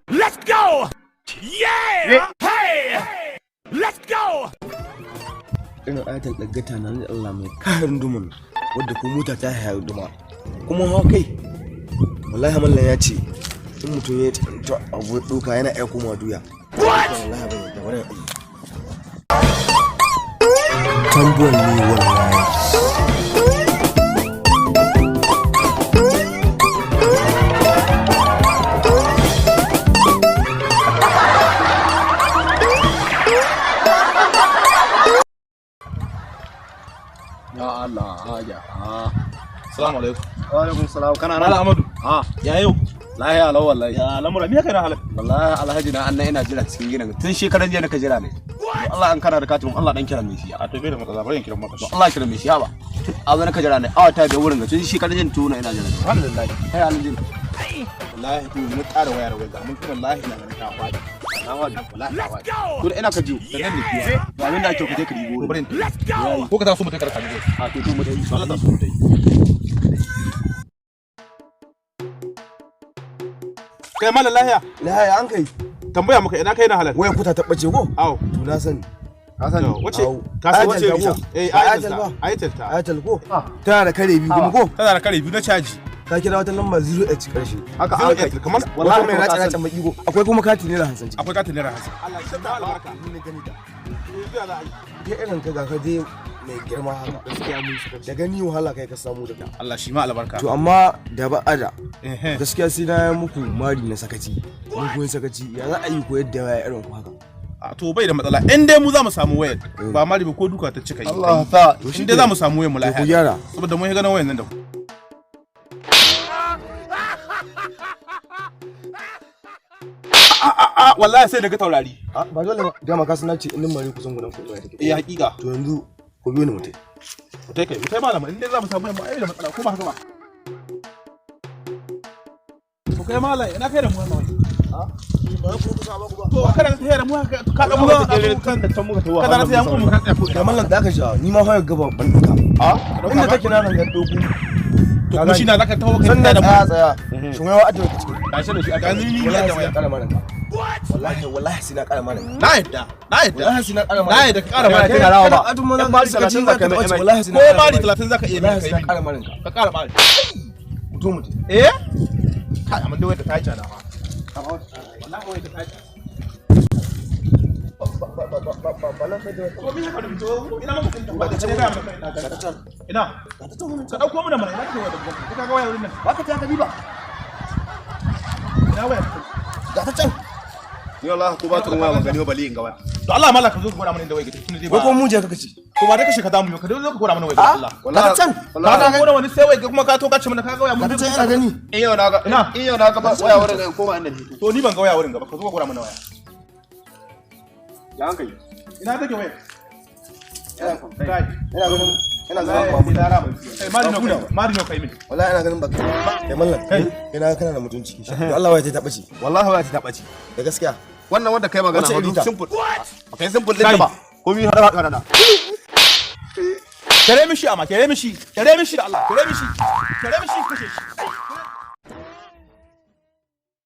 Let's go! Yeah! Hey! Let's go! Irin ayatul ɗaggata na da Allah mai kayan dumin wadda ko mota ta haya duma kuma hawa kai. Wallahi mallan ya ce in mutum ya ta abu ɗauka yana iya koma duya. Wallahi ban yadda wani aiki tambuwan ne wallahi. Ya Allah ya. Assalamu alaikum. Wa alaikum salam, kana nan? Malam Amadu. Ah. Ya yau? Lahiya lau wallahi. Ya lamura, me kai na halak? Wallahi alhaji na annan ina jira cikin gidan. Tun shekaran jiya naka jira ne. To Allah an kana da katin Allah dan kira mai shi. A to bai da matsala, bari in kira maka. To Allah kira mai shi ba. Tun azu naka jira ne. Awa ta biyar wurin ga tun shekaran jiya tuna ina jira. Alhamdulillah. Kai alhaji. Wallahi to mun ƙara wayar waya mun kuma wallahi ina ganin ta faɗi. Na wadi wallahi na wadi. Go! To da ina ka jiyo. Da nan ne kiwa. To abin da ake ku je ka dibo. To bari in tafi. Let's go! Ko ka taso mu tai karka ne. A to mu dai. Allah ta so mu tai. Kai malam lahiya. Lahiya an kai. Tambaya muka ina kai na halak. Waya kuta ta ɓace ko? Aw. To na sani. Ka sani. Wace? Au. Ka san wace Ayatul bisa? ta ko? Eh, Ba ayatul Ayatul ta. ba? Ayatul ta. Ayatul ko? Tana da kare biyu kuma ko? Tana da kare biyu na caji. Ka kira wata lamba 0h karshe. Haka an kai. Kamar Wallahi wata mai kuma ka ratsa ratsa sani. baki ko? Akwai kuma kati naira 50 ciki. Akwai katin naira 50. Allah ya ta albarka. Ni na gani ta. Yanzu ya za a yi? Kai irin ka ga ka dai mai girma haka. Gaskiya mun saka. Da gani wahala kai ka samu da ta. Allah shi ma albarka. To amma da ba ada. Ehe. Gaskiya sai na yi muku mari na sakaci. Mun koyi sakaci ya za a yi koyar da waya irin ku haka. A to bai da matsala. In dai mu za mu samu wayar. Ba mari ba ko duka ta cika yi. Allah ta. To shi In dai za mu samu wayar mu To ku lahiya. gyara. Saboda mun yi ganin wayar nan da ku. A wallahi sai daga taurari. A ba dole ba. Dama ka sanar ce in mari kusan gudan kuɗi waya take. Eh hakika. To yanzu ku biyo ni mutai. Mutai kai, mutai malama in dai za mu samu wayar mu ai da matsala ko ba haka ba. To kai malam ina kai da mu wannan wai. Ba ku kusa ba ku ba. To kada ka tayar da mu haka ka ga mu Muka tsere kan da can muka tawo. Kada na tayar mu ka tsaya ko Da mallan da aka sha ni ma fa gaba ban duka. A Inda take na nan ga doku. To kuma shi na zaka tawo kai Sannan da mu. tsaya tsaya. Shin wai wa'adin ka ciki. Gashi da shi aka Ga ni ni Wallahi da sai waya. na ƙara mana ka. Wallahi wallahi sai na ƙara mana ka. Na yadda, na yadda. Wallahi sai na ƙara mana. Na yadda ka ƙara mana Kai rawa ba. Adun mana Yan bari 30 zaka mai. Wallahi sai na Ko ƙara mari mana. 30 zaka iya Wallahi mai sai na kai. ƙara mana ka. Ka ƙara mari. Mutum mutum. Eh? Kai amma dai wayar ta yi tsada ma. Wallahi wayar ta yi tsada. To me haka da fito? Ina maka kunta ba ta ce ga maka ina ga. Ina. Ka dauko mana mana ina kake wayar da gwamnati. Ka ga wayar wurin nan. Ba ka ta ka ba. Ina wayar. Ga ta can. Ni wallahi ko ba tun waya ban gani ba bali in ga waya. To Allah malaka ka zo ka gwada mana inda wayar take tunda dai ba. Ko mu je ka ci. Ko ba da kashe ka damu yau ka dai zo ka gwada mana wayar Allah. Ga ta can. Ka ga gwada wani sai wayar kuma ka to ka ce mana ka ga waya mun Ga ta can ina gani. In yau na ga Ina? in yau na ga ba waya wurin ga koma inda ni. To ni ban ga waya wurin gaba ka zo ka gwada mana waya. Ya hankali. Ina take wayar? Kai. Ina ganin ina ganin ba mu. Kai mari no kai. Mari no kai min. Wallahi ina ganin ba kai. Kai mallan. Kai. Ina kana da mutunci. To Allah waya ta bace. Wallahi waya ta bace. Da gaskiya. Wannan wanda kai magana Wace iri ta? simple. Ba kai simple din ta ba. Komi har ba kana. Kere mishi amma kere mishi. Kere mishi da Allah. Kere mishi. Kere mishi kashe shi.